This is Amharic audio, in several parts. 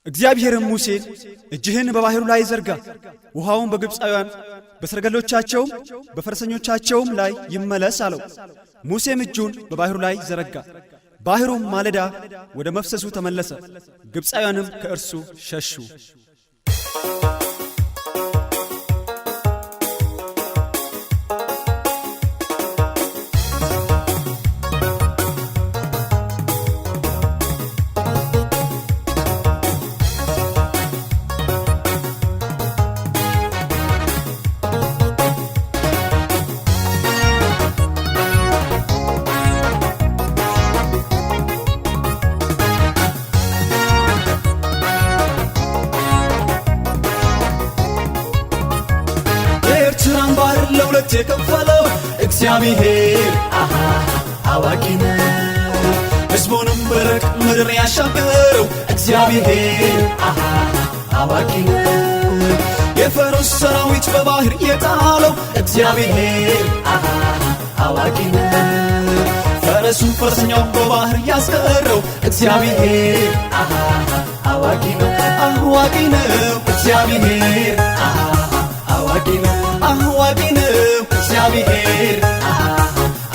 እግዚአብሔርም ሙሴን እጅህን በባሕሩ ላይ ዘርጋ፣ ውሃውን በግብፃውያን በሰረገሎቻቸውም በፈረሰኞቻቸውም ላይ ይመለስ አለው። ሙሴም እጁን በባሕሩ ላይ ዘረጋ፣ ባሕሩም ማለዳ ወደ መፍሰሱ ተመለሰ። ግብፃውያንም ከእርሱ ሸሹ። የኤርትራን ባህር ለሁለት የከፈለው እግዚአብሔር አዋቂ ነው። ሕዝቡንም በደረቅ ምድር ያሻገረው እግዚአብሔር አዋቂ ነው። የፈሮስ ሰራዊት በባህር የጣለው እግዚአብሔር አዋቂ ነው። ፈረሱን ፈረሰኛው በባህር ያስቀረው እግዚአብሔር አዋቂ ነው። አዋቂ ነው እግዚአብሔር አዋቂ ነው። አዋቂ ነው እግዚአብሔር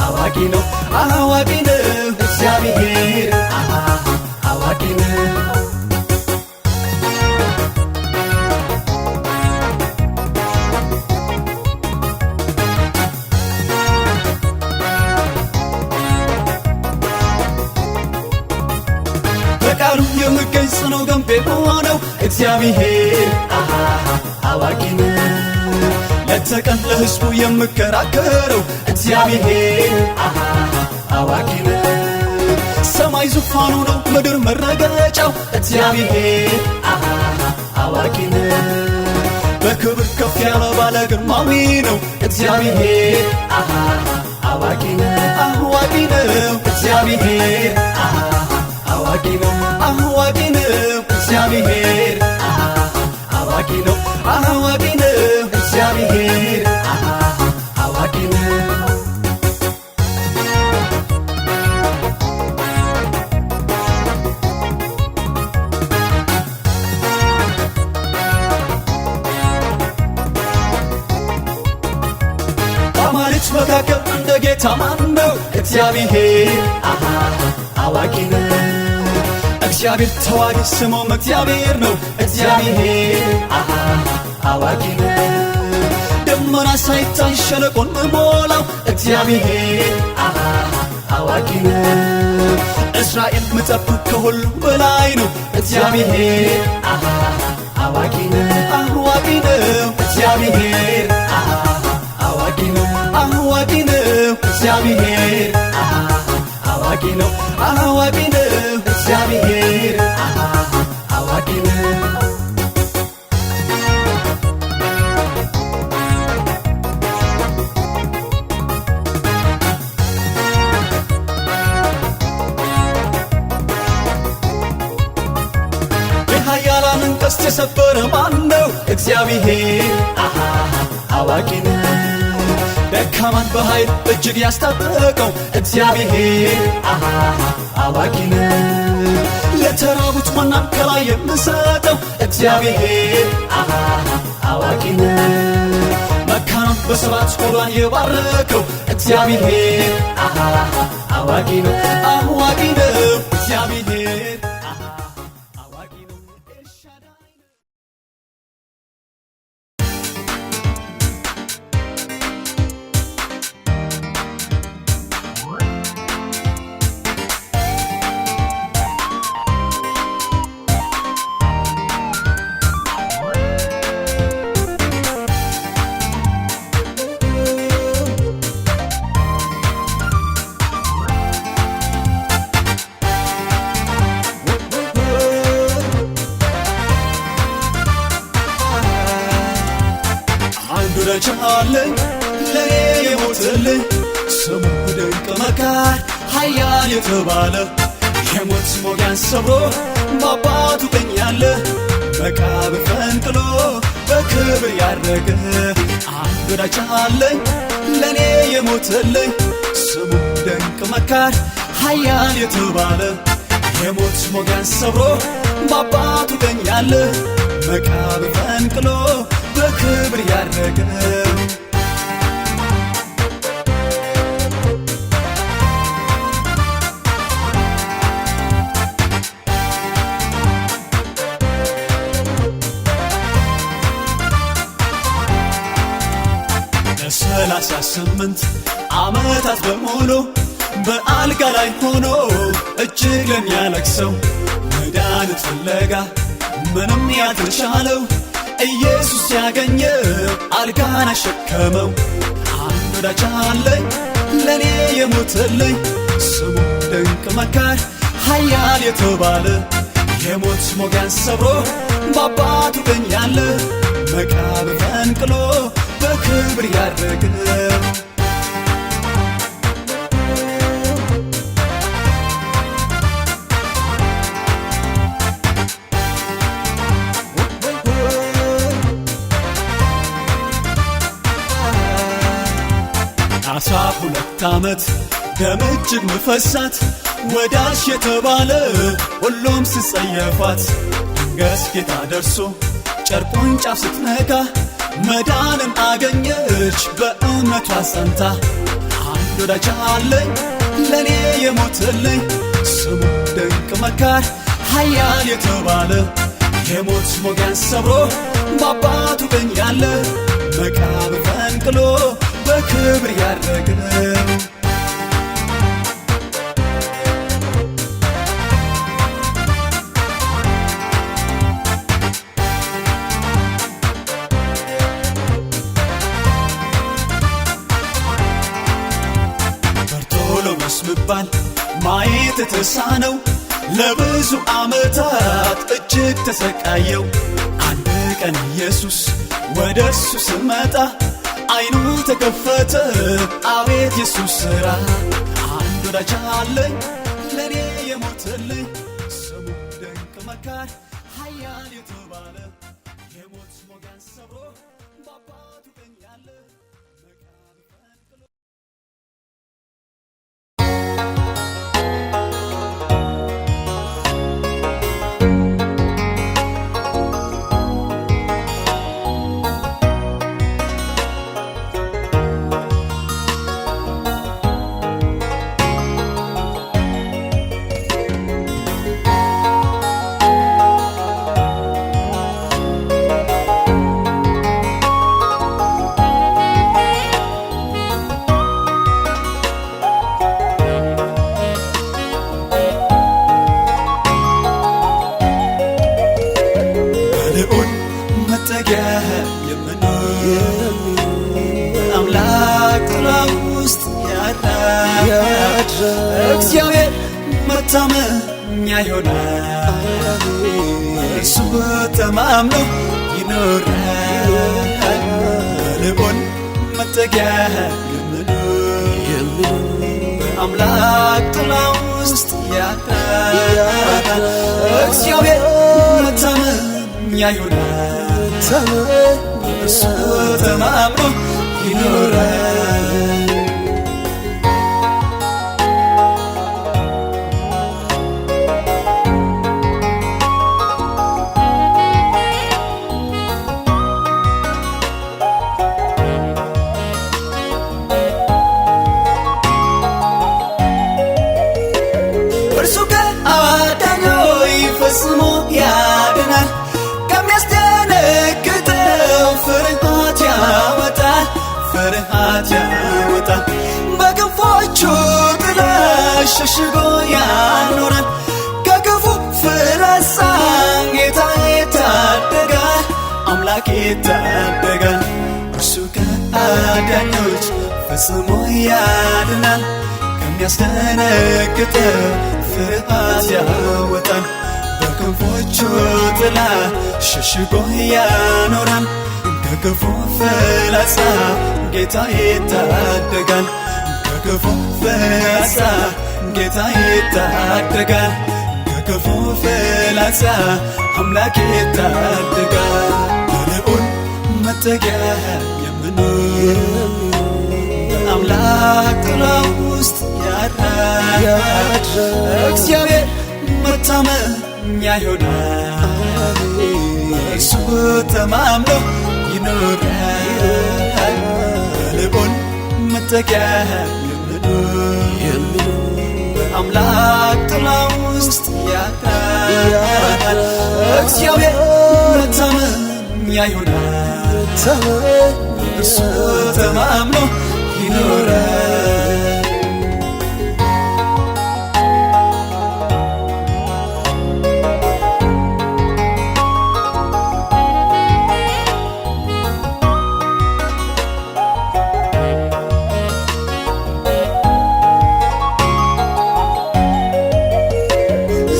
አዋቂ ነው። አዋቂ ነው እግዚአብሔር አዋቂ ነው። በቃሉ የሚገኝ ጽኑ ግንብ የሆነው እግዚአብሔር አዋቂ ነው። ሌት ተቀን ለሕዝቡ የሚከራከረው እግዚአብሔር አዋቂ ነው። ሰማይ ዙፋኑ ነው፣ ምድር መረገጫው እግዚአብሔር አዋቂ ነው። በክብር ከፍ ያለ ባለ ግርማዊ ነው እግዚአብሔር አዋቂ ነው። አዋቂ ነው እግዚአብሔር አዋቂ ነው። አዋቂ ነው እግዚአብሔር አዋቂ ነው። አዋቂ ነው እግዚአብሔር አዋቂ ነው። በአማልክት መካከል እንደ ጌታ ማን ነው? እግዚአብሔር አዋቂ ነው። እግዚአብሔር ተዋጊ ስሙም እግዚአብሔር ነው። እግዚአብሔር አዋቂ ነው። ደመና ሳይታይ ሸለቆን ሞላው እግዚአብሔር አዋቂ ነው። እስራኤል ምጠብቅ ከሁሉ በላይ ነው። እግዚአብሔር አዋቂ ነው። አዋቂ ነው እግዚአብሔር አዋቂ ነው። አዋቂ ነው እግዚአብሔር አዋቂ ነው። አዋቂ ነው እግዚአብሔር አዋቂ ነው። የኃያላንን ቀስት የሰበረ ማን ነው? እግዚአብሔር አዋቂ ነው። ደካማን በኃይል እጅግ ያስታጠቀው እግዚአብሔር አዋቂ ነው። ለተራቡት መናን ከላይ የምሰጠው እግዚአብሔር አዋቂ ነው። መካኗን በሰባት ሆዷን የባረከው እግዚአብሔር አዋቂ ነው። አዋቂ ነው እግዚአብሔር አዋቂ ነው። ኤልሻዳይ ነው። አንዱ ወዳጅ አለኝ ለኔ የሞተልኝ ስሙ ድንቅ መካር ኃያል የተባለ የሞት ሞጊያን ሰብሮ በአባቱ ቀኝ ያለ መቃብር ፈንቅሎ በክብር ያረገ አንድ ወዳጅ አለኝ ለኔ የሞተልኝ ስሙ ድንቅ መካር ኃያል የተባለ የሞት ሞጊያን ሰብሮ በአባቱ ቀኝ ያለ መቃብር ፈንቅሎ በክብር ያረገው። ለ38 ዓመታት በሙሉ በአልጋ ላይ ሆኖ እጅግ ለሚያለቅሰው መድኃኒት ፍለጋ ምንም ያልተቻለው ኢየሱስ ያገኘው አልጋን አሸከመው። አንድ ወዳጅ አለኝ ለእኔ የሞተልኝ፣ ስሙ ድንቅ መካር ኃያል የተባለ፣ የሞት ሞጊያን ሰብሮ በአባቱ ቀኝ ያለ፣ መቃብር ፈንቅሎ በክብር ያረገው። 12 ዓመት ደም እጅግ ምፈሳት ወዳጅ የተባለ ሁሉም ሲጸየፋት፣ ድንገት ጌታ ደርሶ ጨርቁን ጫፍ ስትነካ መዳንን አገኘች በእምነቷ ጸንታ። አንድ ወዳጅ አለኝ ለእኔ የሞተልኝ፣ ስሙ ድንቅ መካር ኃያል የተባለ፣ የሞት ሞጊያን ሰብሮ በአባቱ ቀኝ ያለ፣ መቃብር ፈንቅሎ በክብር ያረገው። በርቶሎሜዎስ ምባል ማየት የተሳነው ለብዙ ዓመታት እጅግ ተሰቃየው። አንድ ቀን ኢየሱስ ወደ እርሱ ስመጣ አይኑ ተከፈተ። አቤት የሱስ ሥራ! አንድ ወዳጅ አለኝ ለእኔ የሞተልኝ፣ ስሙ ድንቅ መካር ኃያል የተባለ፣ የሞት ሞጊያን ሰብሮ በአባቱ ቀኝ ያለ፣ መቃብር ፈንቅሎ በልዑል መጠጊያ የምኖር አምላክ ጥላ ውስጥ ያድራል። እግዚአብሔር መታመኛ ይሆናል፣ እርሱ ተማምኖ ይኖራል። በልዑል መጠጊያ የምኖር በአምላክ ጥላ ውስጥ ያድራል። እግዚአብሔር መታመኛ ይሆናል፣ እርሱ ተማምኖ ይኖራል። እርሱ ከአዳኞች ፈጽሞ ያድናል፣ ከሚያስደነግጠው ፍርሃት ያወጣል፣ ፍርሃት ያወጣል። በክንፎቹ ጥላ ሸሽጎ ያኖራል፣ ከክፉ ፍላጻ ጌታ ይታደጋል፣ አምላክ ይታደጋል። እርሱ ከአዳኞች ፈጽሞ ያድናል፣ ከሚያስደነግጠው ፍርሃት ያወጣል። በክንፎቹ ጥላ ሸሽጎ ያኖራል፣ ከክፉ ፍላጻ ጌታ ይታደጋል። ከክፉ ፍላጻ ጌታ ይታደጋል። ከክፉ ፍላጻ አምላክ ይታደጋል። በልዑል መጠጊያ የምኖር አምላክ ጥላ ውስጥ ያድራል። እግዚአብሔር መታመኛ ይሆናል፣ ተማምኖ ይኖራል። በልዑል መጠጊያ የሚኖር በአምላክ ጥላ ውስጥ ያድራል። እግዚአብሔር መታመኛ ይሆናል፣ እርሱ ተማምኖ ይኖራል።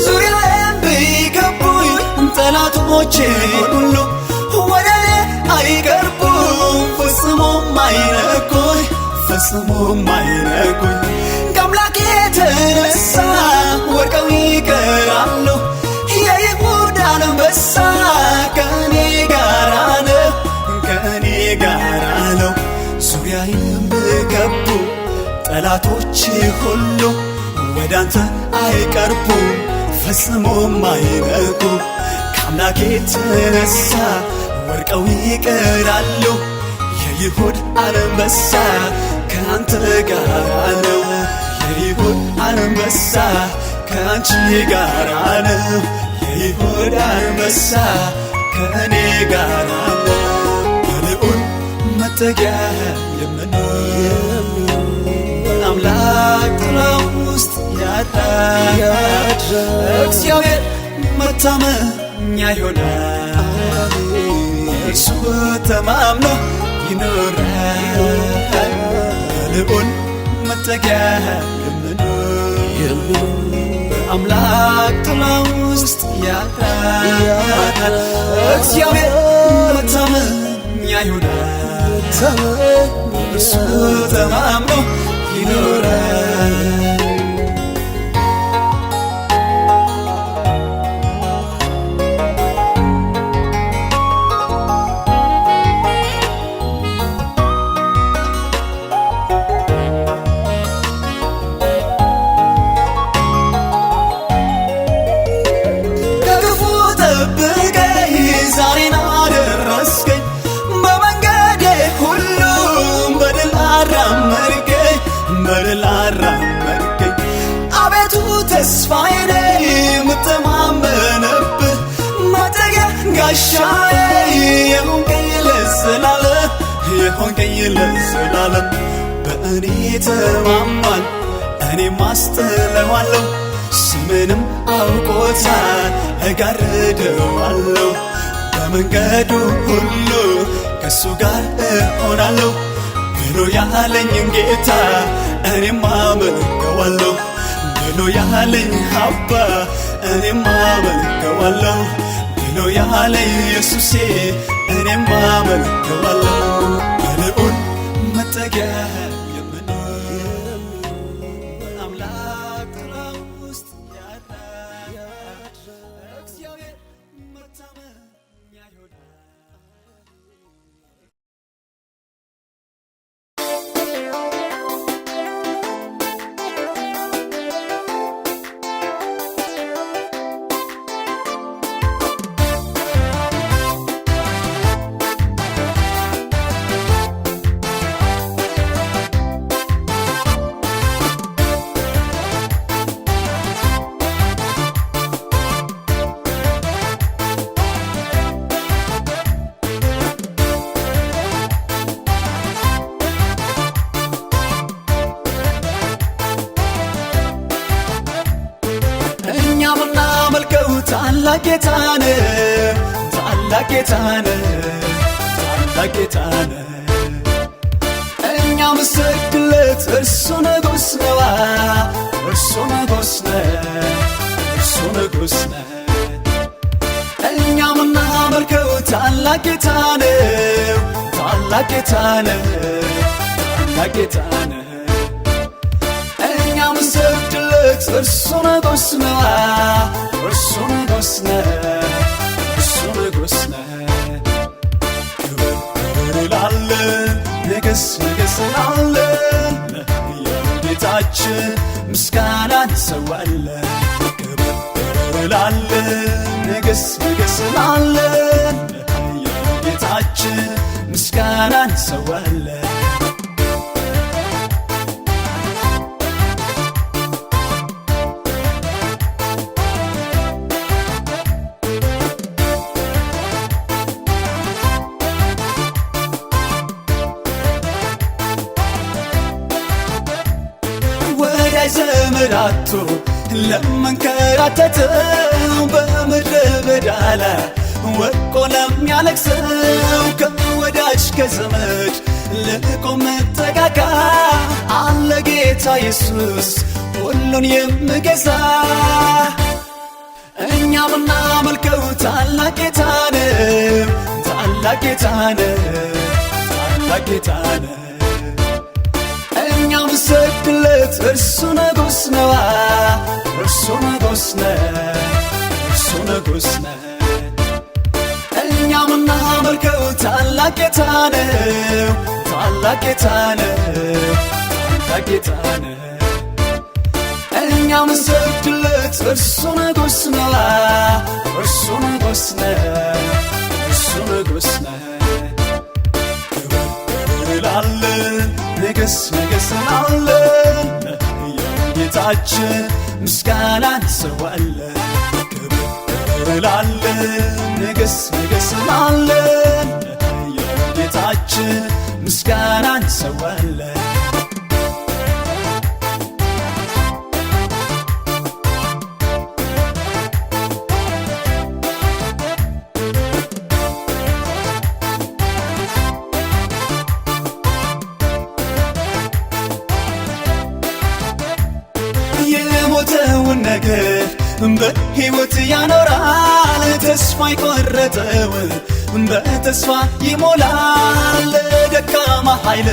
ዙሪያዬን ቢከቡኝ ጠላቶቼ ሁሉ ወደ እኔ አይቀርቡም፣ ፈጽሞም አይነኩኝ፣ ፈጽሞም አይነኩኝ። ከአምላኬ የተነሳ ወድቀው ይቀራሉ። የይሁዳ አንበሳ ከእኔ ጋራ ነው፣ ከእኔ ጋራ ነው። ዙሪያዬን ቢከቡ ጠላቶች ሁሉ ወደ አንተ አይቀርቡም፣ ፈጽሞም አይነኩ። ከአምላኬ የተነሳ ወድቀው ይቀራሉ። የይሁድ አንበሳ ከአንተ ጋር ነው። የይሁድ አንበሳ ከአንቺ ጋር ነው። የይሁድ አንበሳ ከእኔ ጋር ነው። በልዑል መጠጊያ የምኖር በአምላክ ጥላ ውስጥ ያድራል። እግዚአብሔር መታመኛ ይሆናል፣ እርሱ ተማምኖ ይኖራል። በልዑል መጠጊያ የምኖር በአምላክ ጥላ ውስጥ ያድራል። እግዚአብሔር መታመኛ ይሆናል፣ እርሱ ተማምኖ ይኖራል። ከክፉ ጠብቀኝ ዛሬን አደረስከኝ፣ በመንገዴ ሁሉም በድል አራመድከኝ፣ በድል አራመድከኝ። አቤቱ ተስፋዬ ነህ የምተማመንብህ፣ መጠጊያ ጋሻዬ የሆንከኝ ለዘላለም፣ የሆንከኝ ለዘላለም። በእኔ ተማምኗል እኔም አስጥለዋለሁ፣ ስምንም አውቆታል እጋርደዋለሁ። በመንገዱ ሁሉ ከእሱ ጋር እሆናለሁ ብሎ ያለኝን ጌታ እኔም አመልከዋለሁ። ብሎ ያለኝ አባ እኔም አመልከዋለሁ። ብሎ ያለኝ ኢየሱሴ እኔም አመልከዋለሁ። በልዑል መጠጊያ የምኖር በአምላክ ጥላ ውስጥ ያድራል። እግዚአብሔር መታመኛ ይሆናል። እኛ ምናመልከው ታላቅ ጌታ ነው፣ ታላቅ ጌታ ነው፣ ታላቅ ጌታ ነው። እኛ ምንሰግድለት እርሱ ንጉሥ ነው፣ እርሱ ንጉሥ ነው፣ እርሱ ንጉሥ ነው። እኛ ምናመልከው ታላቅ ጌታ ነው፣ ታላቅ ጌታ ነው፣ ታላቅ ጌታ ነው። እኛ ምንሰግድለት እርሱ ንጉሥ ነው፣ እርሱ ንጉሥ ነው፣ እርሱ ንጉሥ ነው። ክብር ክብር እላለን፣ ንገስ ንገስ እላለን፣ ለሕያው ጌታችን ምስጋና እንሰዋለን። ክብር ክብር እላለን፣ ንገስ ንገስ እላለን፣ ለሕያው ጌታችን ምስጋናን እንሰዋለን። ወዳጅ ዘመድ አጥቶ ለመንከራተተው በምድረ በዳ ላይ ወድቆ ለሚያለቅሰው ከወዳጅ ከዘመድ ልቆ መጠጋጋ አለ ጌታ ኢየሱስ ሁሉን የሚገዛ። እኛ ምናመልከው ታላቅ ጌታ ነው፣ ታላቅ ጌታ ነው፣ ታላቅ ጌታ ነው። እኛ ምንሰግድለት እርሱ ንጉሥ ነው፣ እርሱ ንጉሥ ነው፣ እርሱ ንጉሥ ነው። እኛ ምናመልከው ታላቅ ጌታ ነው፣ ታላቅ ጌታ ነው፣ ታላቅ ጌታ ነው። እኛ ምንሰግድለት እርሱ ንጉሥ ነው፣ እርሱ ንጉሥ ነው፣ እርሱ ንጉሥ ነው። ክብር ክብር እላለን፣ ንገስ ንገስ እንላለን፣ ለሕያው ጌታችን ምስጋና እንሰዋለን። ክብር ክብር እላለን፣ ንገስ ንገስ እንላለን፣ ለሕያው ጌታችን ምስጋና እንሰዋለን። የሞተውን ነገር በሕይወት ያኖራል፣ ተስፋ የቆረጠውን በተስፋ ይሞላል። ደካማ ኃይል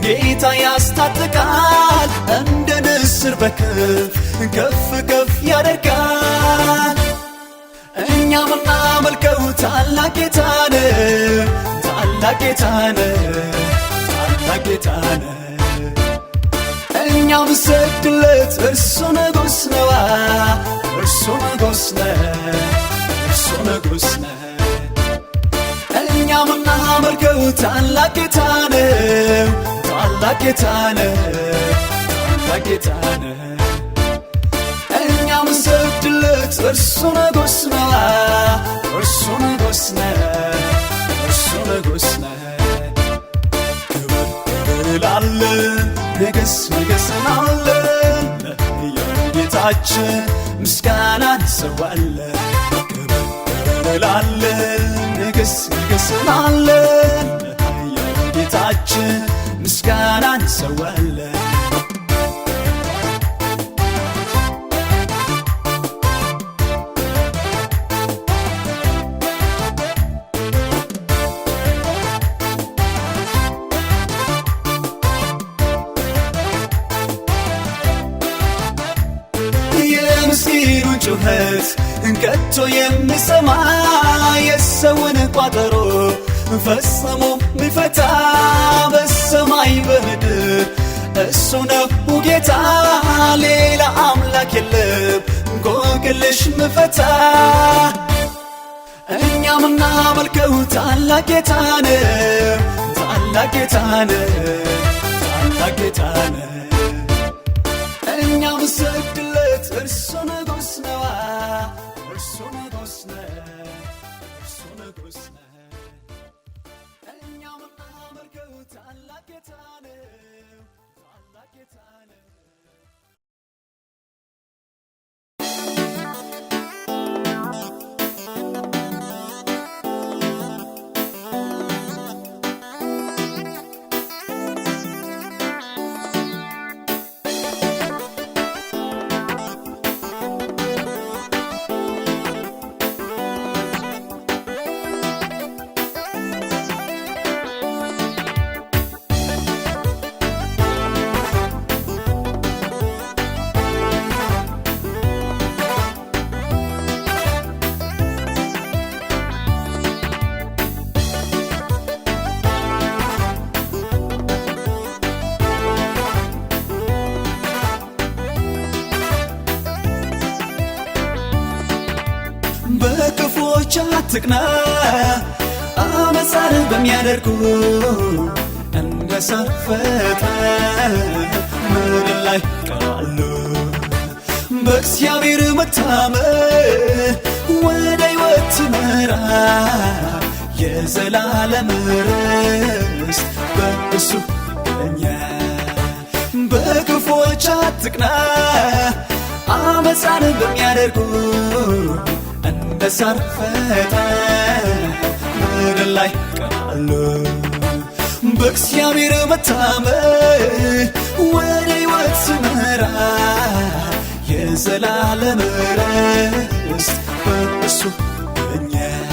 ጌታ ያስታጥቃል፣ እንደ ንስር በክንፍ ከፍ ከፍ ያደርጋል። እኛ ምናመልከው ታላቅ ጌታ ነው፣ ታላቅ ጌታ ነው፣ ታላቅ ጌታ ነው። እኛ ምንሰግድለት እርሱ ንጉሥ ነው፣ እርሱ ንጉሥ ነው፣ እርሱ ንጉሥ ነው። እኛ ምናመልከው ታላቅ ጌታ ነው፣ ታላቅ ጌታ ነው፣ ታላቅ ጌታ ነው። እኛ ምንሰግድለት እርሱ ንጉሥ ነው፣ እርሱ ንጉሥ ነው፣ እርሱ ንጉሥ ነው። ክብር ክብር እላለን፣ ንገስ ንገስ እንላለን፣ ለሕያው ጌታችን ምስጋና እንሰዋለን። ክብር ክብር እላለን፣ ንገስ ንገስ እንላለን፣ ለሕያው ጌታችን ምስጋና እንሰዋለን። የምስኪኑን ጩኸት ከቶ የሚሰማ፣ የሰውን ቋጠሮ ፈጽሞ ሚፈታ፣ በሰማይ በምድር እሱ ነው ጌታ፣ ሌላ አምላክ የለም እንቆቅልሽ ምፈታ። እኛ ምናመልከው ታላቅ ጌታ ነው፣ ታላቅ ጌታ ነው፣ ታላቅ ጌታ ነው። እኛ ምንሰግድለት እርሱ ንጉሥ ነው፣ እርሱ ንጉሥ ነው፣ እርሱ ንጉሥ ነው። እኛ ምናመልከው ታላቅ ጌታ ነው፣ ታላቅ ጌታ ነው። በክፉዎች አትቅና፣ አመፃን በሚያደርጉ እንደ ሳር ፈጥነው ምድር ላይ ይቀራሉ። በእግዚአብሔር መታመን ወደ ሕይወት ትመራል፣ የዘላለም ርስት በእርሱ ይገኛል። በክፉዎች አትቅና፣ አመፃን በሚያደርጉ እንደ ሳር ፈጥነው ምድር ላይ ይቀራሉ። በእግዚአብሔር መታመን ወደ ሕይወት ትመራል፣ የዘላለም ርስት በእርሱ ይገኛል።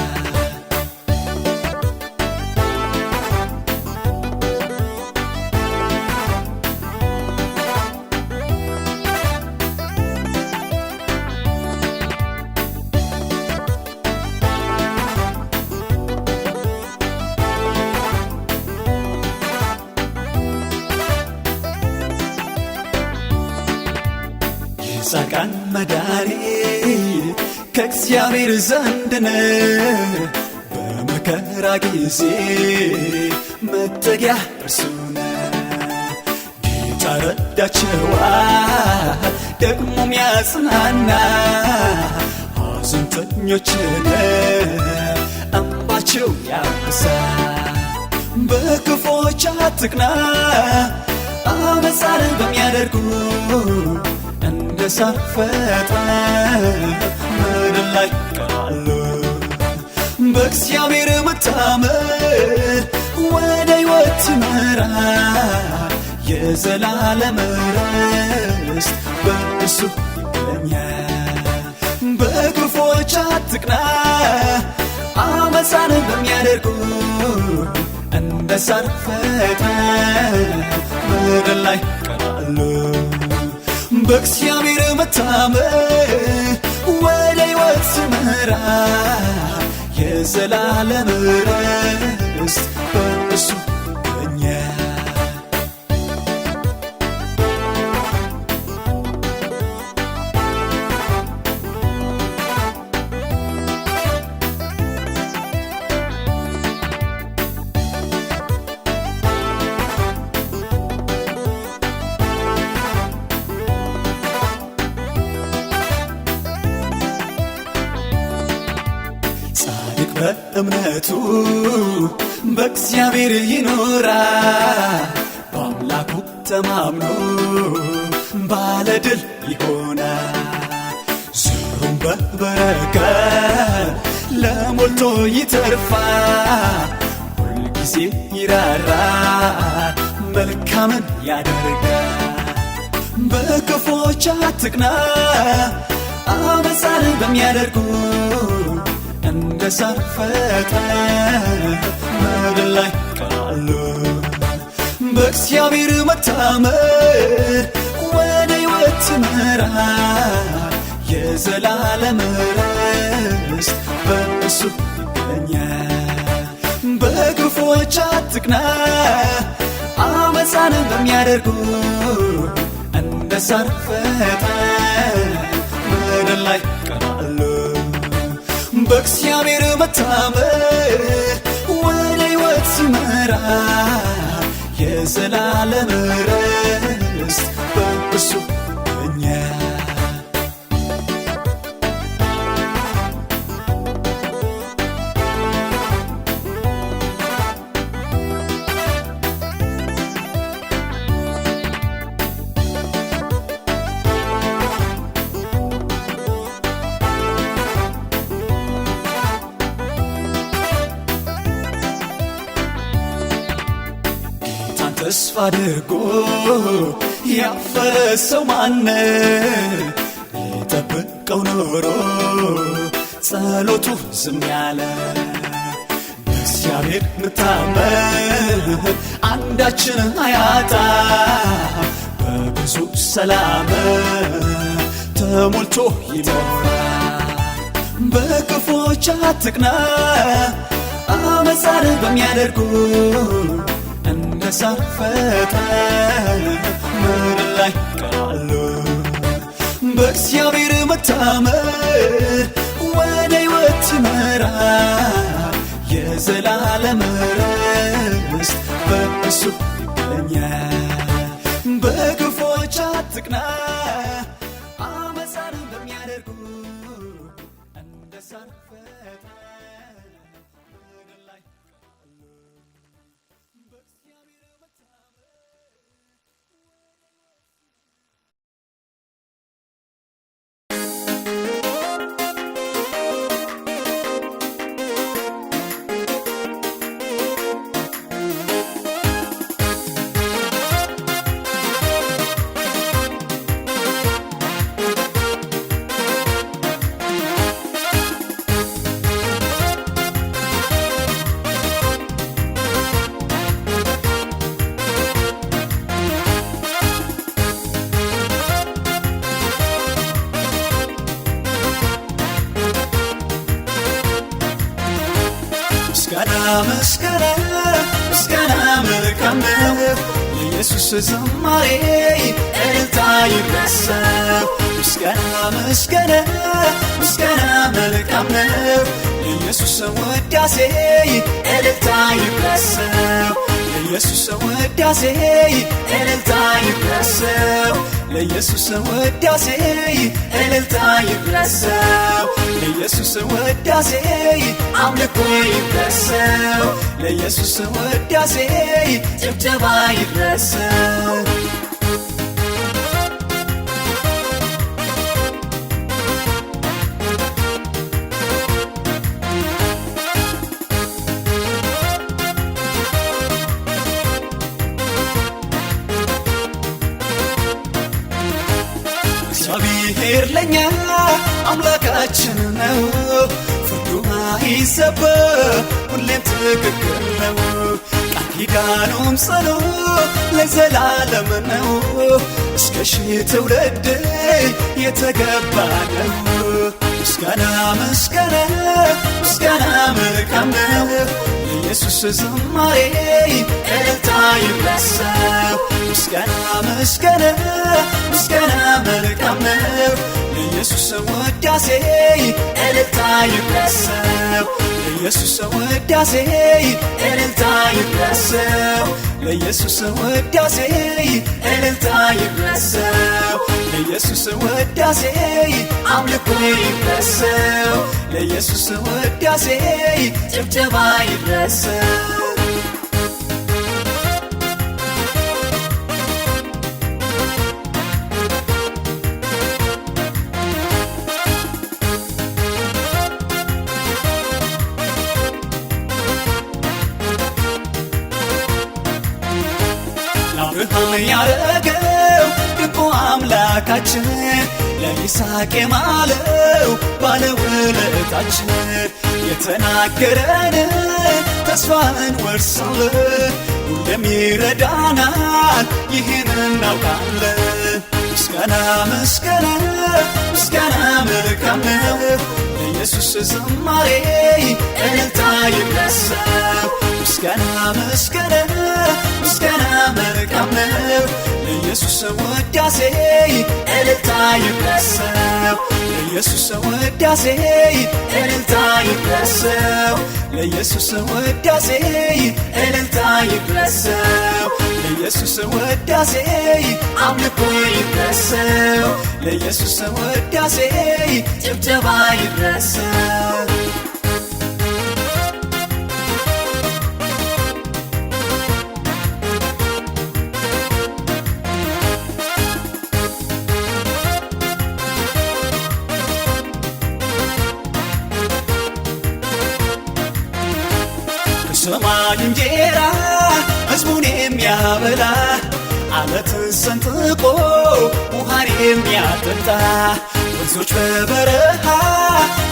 የጻድቃን መድኃኒት ከእግዚአብሔር ዘንድ ነው፣ በመከራ ጊዜ መጠጊያ እርሱ ነው። ጌታ ረዳቸዋል ደግሞም ያጽናና፣ ሐዘንተኞችን እንባቸው ያብሳል። በክፉዎች አትቅና፣ አመፃን በሚያደርጉ እንደ ሳር ፈጥነው ምድር ላይ ይቀራሉ። በእግዚአብሔር መታመን ወደ ሕይወት ትመራል፣ የዘላለም ርስት በእርሱ ይገኛል። በክፉዎች አትቅና፣ አመፃን በሚያደርጉ እንደ ሳር ፈጥነው ምድር ላይ ይቀራሉ። በእግዚአብሔር መታመን ወደ ሕይወት ትመራል፣ የዘላለም ርስት በእርሱ ይገኛል። ጻድቅ በእምነቱ በእግዚአብሔር ይኖራል፣ በአምላኩ ተማምኖ ባለድል ይሆናል። ዘሩም በበረከት ለሞልቶ ይተርፋል፣ ሁልጊዜ ይራራል፣ መልካምን ያደርጋል። በክፉዎች አትቅና፣ አመፃን በሚያደርጉ እንደ ሳር ፈጥነው ምድር ላይ ይቀራሉ። በእግዚአብሔር መታመን ወደ ሕይወት ትመራል፣ የዘላለም ርስት በእርሱ ይገኛል። በክፉዎች አትቅና፣ አመፃን በሚያደርጉ እንደ ሳር ፈጥነው ምድር ላይ ይቀራሉ። በእግዚአብሔር መታመን ወደ ሕይወት ትመራል፣ የዘላለም ርስት በእርሱ ይገኛል። ጌታን ተስፋ አድርጎ ያፈረ ሰው ማነው? ይጠብቀው ኖሮ ጸሎቱ ዝም ያለ፣ በእግዚአብሔር መታመን አንዳችን አያጣ፣ በብዙ ሰላም ተሞልቶ ይኖራል። በክፉዎች አትቅና፣ አመፃን በሚያደርጉ እንደ ሳር ፈጥነው ምድር ላይ ይቀራሉ። በእግዚአብሔር መታመን ወደ ሕይወት ትመራል፣ የዘላለም የዘላለም ርስት በእሱ ይገኛል። በክፉዎች አትቅና፣ አመፃን በሚያደርጉ እንደ ሳር ፈጥነው ምድር ላይ ይቀራሉ። በእግዚአብሔር መታመን። ምስጋና፣ ምስጋና፣ ምስጋና መልካም ነው። ለኢየሱስ ዝማሬ እልልታ ይድረሰው። ምስጋና፣ ምስጋና፣ ምስጋና መልካም ነው። ለኢየሱስ ውዳሴ እልልታ ይድረሰው። ለኢየሱስ ውዳሴ እልልታ ይድረሰው። ለኢየሱስ ውዳሴ እልልታ ይድረሰው። ለኢየሱስ ውዳሴ አምልኮ ይድረሰው። ለኢየሱስ ውዳሴ ጭብጨባ ይድረሰው። እግዚአብሔር ለኛ አምላካችን ነው። ፍርዱ አይሰበር፣ ሁሌም ትክክል ነው። ቃል ኪዳኑም ጽኑ ለዘላለም ነው። እስከ ሺህ ትውልድ የተገባ ነው። ምስጋና፣ ምስጋና፣ ምስጋና መልካም ነው። ለኢየሱስ ዝማሬ እልልታ ይድረሰው። ምስጋና፣ ምስጋና፣ ምስጋና መልካም ነው። ለኢየሱስ ውዳሴ እልልታ ይድረሰው። ለኢየሱስ ውዳሴ እልልታ ይድረሰው። ለኢየሱስ ውዳሴ እልልታ ይድረሰው። ለኢየሱስ ውዳሴ አምልኮ ይድረሰው። ለኢየሱስ ውዳሴ ጭብጨባ ይድረሰው። ለአብርሃም ያረገው ድንቁ አምላካችን፣ ለይስሐቅ የማለው ባለውለታችን፣ የተናገረን ተስፋ እንወርሳለን። ሁሌም ይረዳናል፣ ይህን እናውቃለን። ምስጋና፣ ምስጋና፣ ምስጋና መልካም ነው። ለኢየሱስ ዝማሬ እልልታ ይድረሰው። ምስጋና፣ ምስጋና፣ ምስጋና መልካም ነው። ለኢየሱስ ውዳሴ እልልታ ይድረሰው። ለኢየሱስ ውዳሴ እልልታ ይድረሰው። ለኢየሱስ ውዳሴ እልልታ ይድረሰው። ለኢየሱስ ውዳሴ አምልኮ ይድረሰው። ለኢየሱስ ውዳሴ ጭብጨባ ይድረሰው። ከሰማይ እንጀራ ሕዝቡን የሚያበላ፣ ዓለትን ሰንጥቆ ውሃን የሚያጠጣ፣ ወንዞች በበረሃ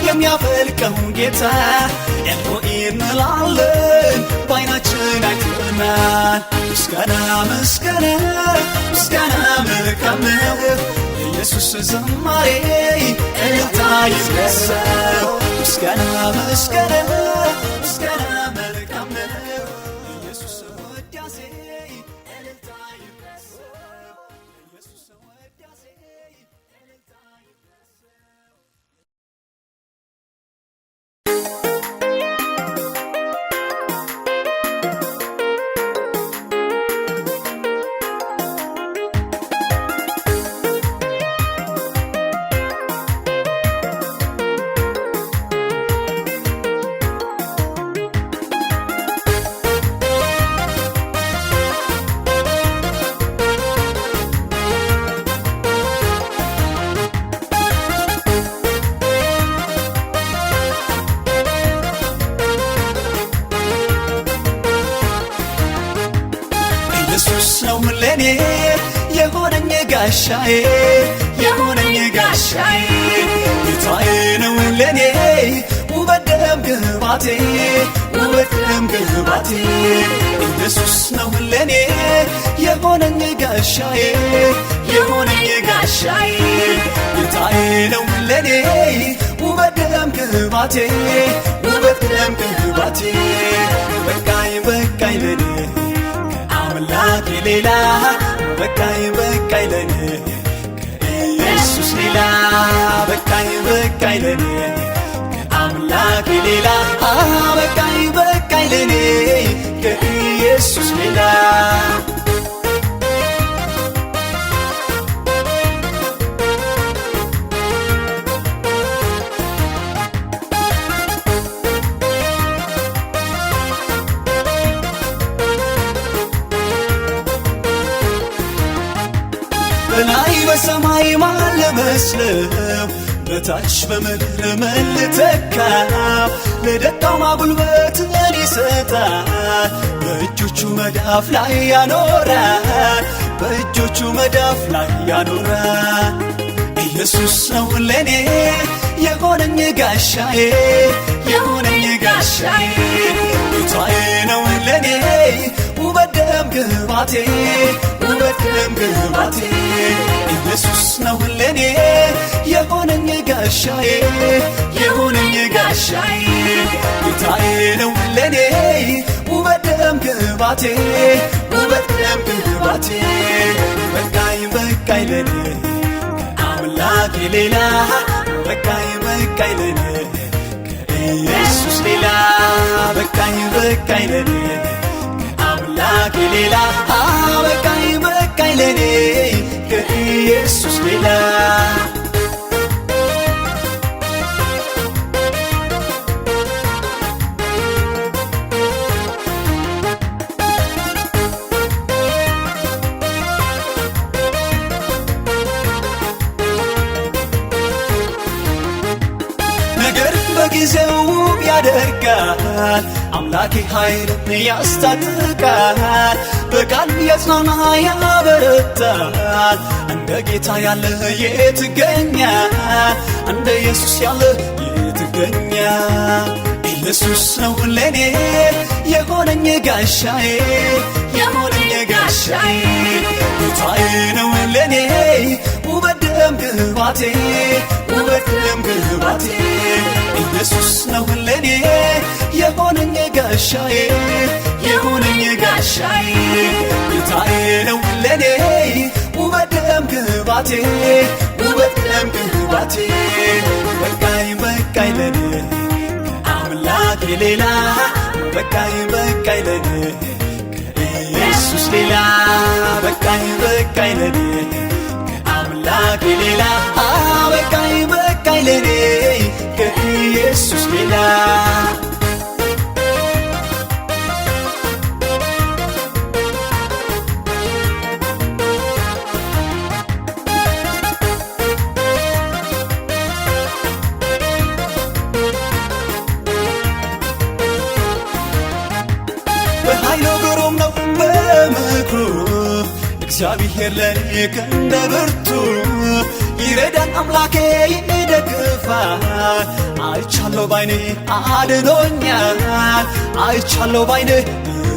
የሚያፈልቀውን ጌታ ኤልሮኢ እንላለን፣ በዓይናችን አይተናል። ምስጋና፣ ምስጋና፣ ምስጋና መልካም ነው። ለኢየሱስ ዝማሬ እልልታ ይድረሰው። ምስጋና፣ ምስጋና፣ ምስጋና መልካም ነው። ለኢየሱስ ውዳሴ እልልታ ይድረሰው። ለኢየሱስ ውዳሴ እልልታ ይድረሰው። ለኔ የሆነኝ ጋሻዬ የሆነኝ ጋሻዬ ጌታዬ ነው ለኔ ውበት ደም ግባቴ ውበት ደም ግባቴ ኢየሱስ ነው ለኔ የሆነኝ ጋሻዬ የሆነኝ ጋሻዬ ጌታዬ ነው ለኔ ውበት ደም ግባቴ ውበት ደም ግባቴ በቃኝ በቃኝ ለኔ ከአምላኬ ሌላ በቃኝ በቃኝ ለኔ ከኢየሱስ ሌላ በቃኝ በቃኝ ለኔ ከአምላኬ ሌላ በቃኝ በቃኝ ለኔ ከኢየሱስ ሌላ። በላይ በሰማይ ማን ልመስለው በታች በምድር ምን ልተካ ለደካማ ጉልበትን ይሰጣል በእጆቹ መዳፍ ላይ ያኖራል በእጆቹ መዳፍ ላይ ያኖራል። ኢየሱስ ነው ለኔ የሆነኝ ጋሻዬ የሆነኝ ጋሻዬ ጌታዬ ነው ለኔ ውበት ደም ግባቴ ውበት ደም ግባቴ ኢየሱስ ነው ለኔ የሆነኝ ጋሻዬ የሆነኝ ጋሻዬ ጌታዬ ነው ለኔ ውበት ደም ግባቴ ውበት ደም ግባቴ በቃኝ በቃኝ ለኔ ከአምላኬ ሌላ በቃኝ በቃኝ ለኔ ከኢየሱስ ሌላ በቃኝ በቃኝ ለኔ ከአምላኬ ሌላ በቃኝ በቃኝ ለኔ ከኢየሱስ ሌላ። ነገር በጊዜው ውብ ያደርጋል አምላኬ ኃይልን ያስታጥቃል በቃል ያጽናና ያበረታል እንደ ጌታ ያለ የት ይገኛል እንደ ኢየሱስ ያለ የት ይገኛል። ኢየሱስ ነው ለኔ የሆነኝ ጋሻዬ የሆነኝ ጋሻዬ ጌታዬ ነው ለኔ ውበት ደም ግባቴ ውበት ደም ግባቴ ኢየሱስ ነው ለኔ የሆነኝ ጋሻዬ የሆነኝ ጋሻዬ ጌታዬ ነው ለኔ ውበት ደም ግባቴ ውበት ደም ግባቴ በቃኝ በቃኝ ለኔ ከአምላኬ ሌላ በቃኝ በቃኝ ለኔ ከኢየሱስ ሌላ በቃኝ በቃኝ ለኔ ከአምላኬ ሌላ በቃኝ በቃኝ ለኔ ከኢየሱስ ሌላ። በኃይሉ ግሩም ነው በምክሩ እግዚአብሔር ለኔ ክንደ ብርቱ ይረዳን አምላኬ ይደግፋል አይቻለሁ ባይኔ አድኖኛል አይቻለሁ ባይኔ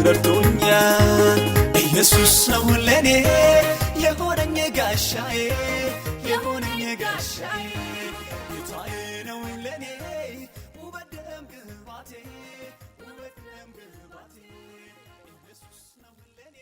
ረድቶኛል። ኢየሱስ ነው ለኔ የሆነኝ ጋሻዬ የሆነኝ ጋሻዬ ጌታዬ ነው ለኔ ውበት ደም ግባቴ ውበት ደም ግባቴ ኢየሱስ ነው ለኔ።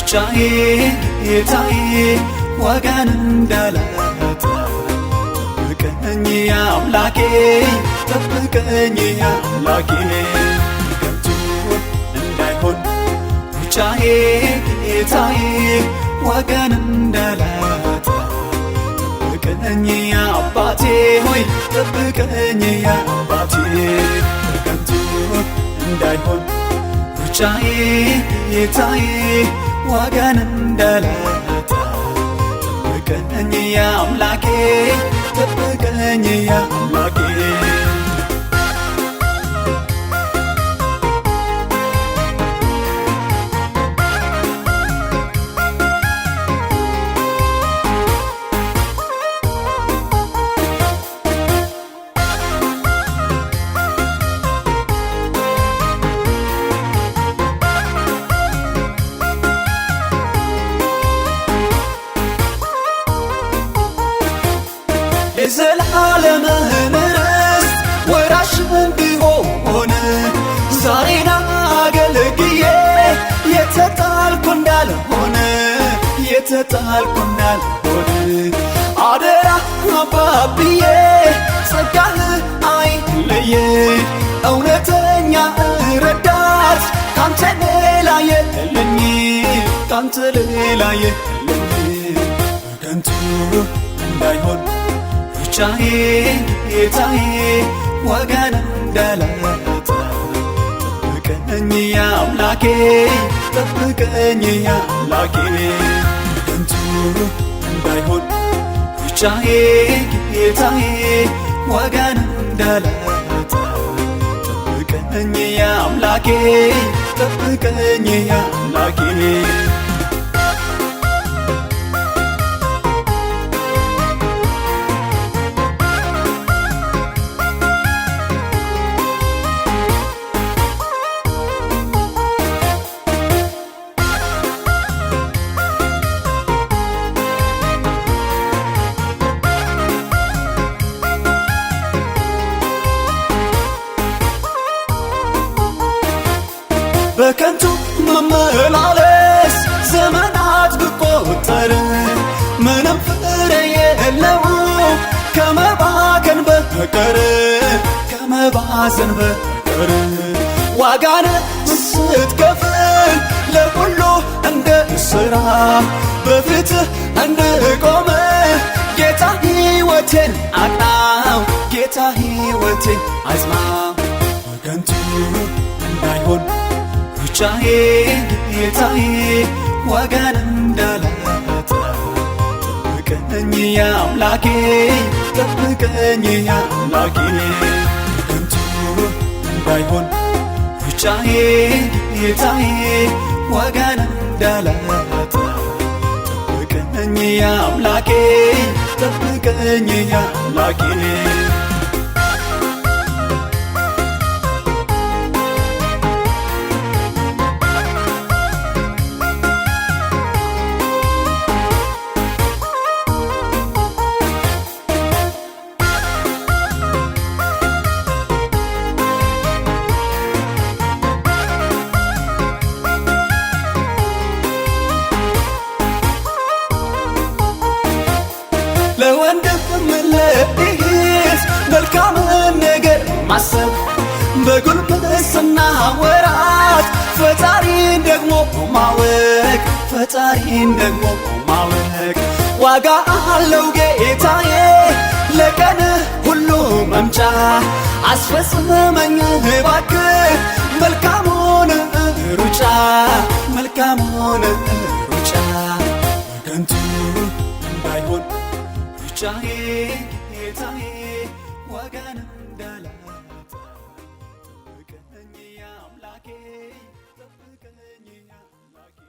ሩጫዬ ጌታዬ ወገን እንዳላጣ ጠብቀኝ አምላኬ ጠብቀኝ አምላኬ ከንቱ እንዳይሆን ሩጫዬ ጌታዬ ወገን እንዳላጣ ጠብቀኝ አባቴ ሆይ ጠብቀኝ አባቴ ከንቱ እንዳይሆን ሩጫዬ ጌታዬ ወገን እንዳላጣ ጠብቀኝ አምላኬ ጠብቀኝ አምላኬ። የዘላለምህን ርስት ወራሽ እንድሆን ዛሬን አገልግዬ የተጣልኩ እንዳልሆነ የተጣልኩ እንዳልሆነ አደራ አባብዬ ጸጋህ አይለየ እውነተኛ ረዳት ካንተ ሌላ የለኝ ካንተ ሌላ የለኝ። በከንቱ እንዳይሆን ሩጫዬ ጌታዬ ወገን እንዳላጣ ጠብቀኝ አምላኬ ጠብቀኝ አምላኬ ከንቱ እንዳይሆን ሩጫዬ ጌታዬ ወገን እንዳላጣ ጠብቀኝ አምላኬ ጠብቀኝ አምላኬ። በከንቱ መመላለስ ዘመናት ብቆጠር ምንም ፍሬ የለው ከመባከን በቀር ከመባዘን በቀር ዋጋን ስትከፍል ለሁሉ እንደ ስራ በፊትህ እንድቆም ጌታ ሕይወቴን አቅናው ጌታ ሕይወቴን አጽናው። በከንቱ እንዳይሆን ሩጫዬ ጌታዬ ወገን እንዳላጣ ጠብቀኝ አምላኬ ጠብቀኝ አምላኬ ከንቱ እንዳይሆን ሩጫዬ ጌታዬ ወገን እንዳላጣ ጠብቀኝ አምላኬ ጠብቀኝ አምላኬ። ለወንድም ለእህት መልካምን ነገር ማሰብ በጉልምስና ወራት ፈጣሪን ደግሞ ማወቅ ፈጣሪን ደግሞ ማወቅ ዋጋ አለው ጌታዬ ለቀን ሁሉ መምጫ አስፈጽመኝ እባክህ መልካሙን ሩጫ መልካሙን ሩጫ። በከንቱ እንዳይሆን ሩጫዬ ጌታዬ ወገን እንዳላጣ ጠብቀኝ አምላኬ ጠብቀኝ አምላኬ።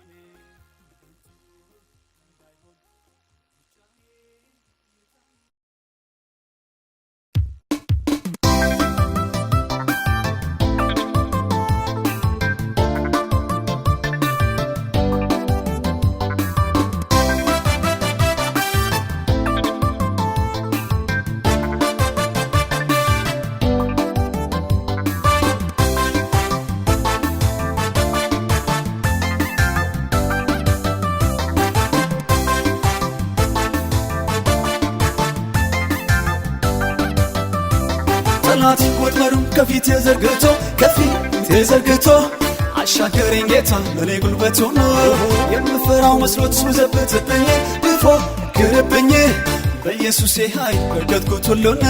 ወጥመዱን ከፊቴ ዘርግቶ፣ ከፊቴ ዘርግቶ አሻገረኝ ጌታ ለኔ ጉልበት ሆኖ። የምፈራው መስሎት ዘበተብኝ፣ ቢፎክርብኝ በኢየሱሴ ኃይል ረገጥኩት ሁሉን።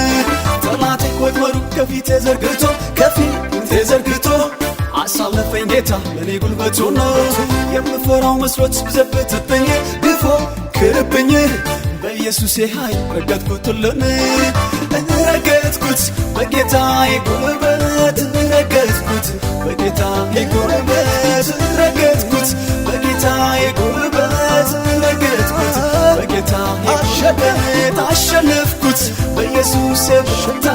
ጠላቴ ወጥመዱን ከፊቴ ዘርግቶ፣ ከፊቴ ዘርግቶ አሳለፈኝ ጌታ ለኔ ጉልበት ሆኖ። የምፈራው መስሎት ዘበተብኝ፣ ቢፎክርብኝ በኢየሱሴ ኃይል ረገጥኩት ሁሉን። ረገጥኩት በጌታዬ ጉልበት፣ ረገጥኩት በጌታዬ ጉልበት፣ ረገጥኩት በጌታዬ ጉልበት፣ ረገጥኩት በጌታዬ ጉልበት። አሸነፍኩት በኢየሱስ ብርታት፣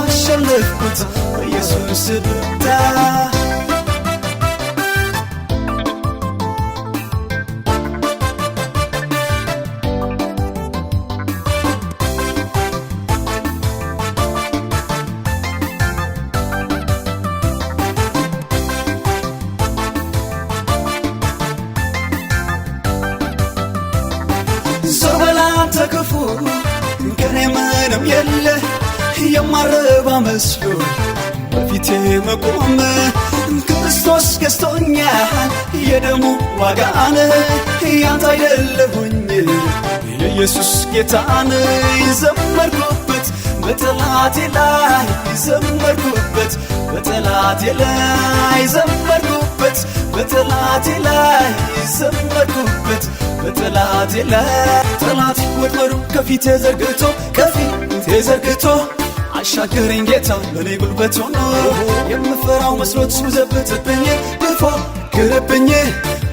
አሸነፍኩት በኢየሱስ ብርታት። ዞር በል አንተ ክፉ፣ ከኔ ምንም የለ። የማረባ መስሎ በፊቴ መቆም፣ ክርስቶስ ገዝቶኛል የደሙ ዋጋን። ያንተ አይደለሁኝ፣ የኢየሱስ ጌታን። ዘመርኩበት በጠላቴ ላይ፣ ዘመርኩበት በጠላቴ ላይ፣ ዘመርኩበት በጠላቴ ላይ፣ ዘመርኩበት በጠላቴ ላይ። ጠላቴ ወጥመዱን ከፊቴ ዘርግቶ፣ ከፊቴ ዘርግቶ አሻገረኝ ጌታ ለኔ ጉልበት ሆኖ። የምፈራው መስሎት ዘበተብኝ፣ ቢፎክርብኝ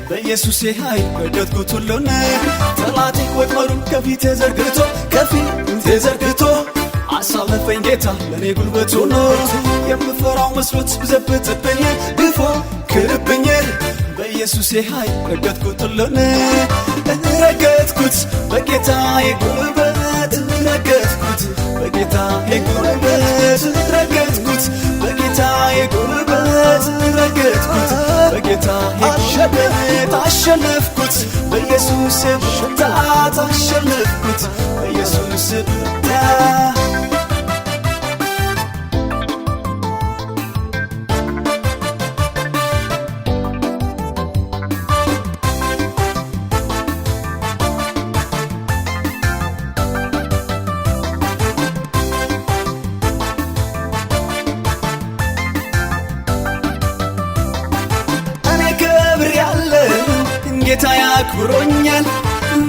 በኢየሱሴ ኃይል ረገጥኩት ሁሉን። ጠላቴ ወጥመዱን ከፊቴ ዘርግቶ፣ ከፊቴ ዘርግቶ አሳለፈኝ ጌታ ለኔ ጉልበት ሆኖ። የምፈራው መስሎት ዘበተብኝ፣ ቢፎክርብኝ በኢየሱሴ ኃይል ረገጥኩት ሁሉን። ረገጥኩት በጌታዬ ጉልበት፣ ረገጥኩት በጌታዬ ጉልበት፣ ረገጥኩት በጌታዬ ጉልበት፣ ረገጥኩት በጌታዬ ጉልበት። አሸነፍኩት በኢየሱስ ብርታት፣ አሸነፍኩት በኢየሱስ ብርታት። እኔ ክብር ያለ ጌታ ያክብሮኛል።